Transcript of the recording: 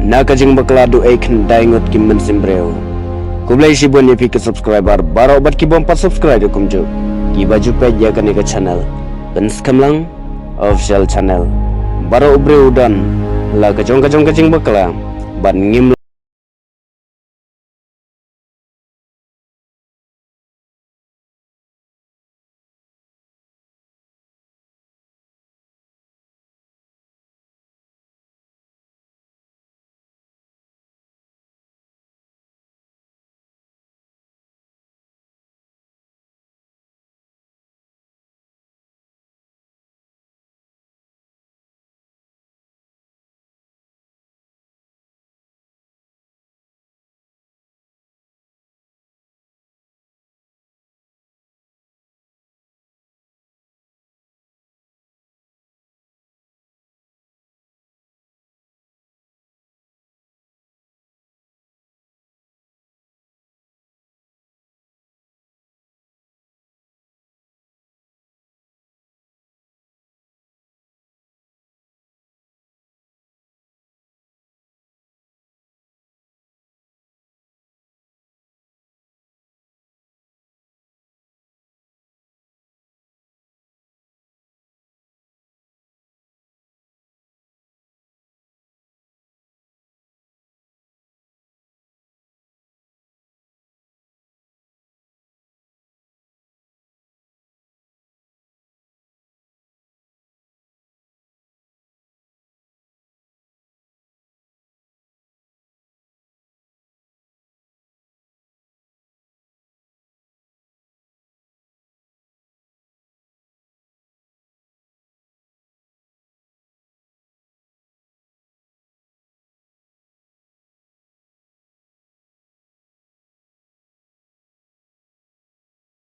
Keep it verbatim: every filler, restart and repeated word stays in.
na ka jingbakla duh ei khyndai ngut ki mynsiem briew. Khublei shibun ïa phi ki subscriber baroh bad ki bym pat subscribe kumjuh kiba ju peit ïa kane ka channel. Pynskhem lang Official Channel. Baroh u briew u don la ka jong ka jong ka jingbakla bad ngim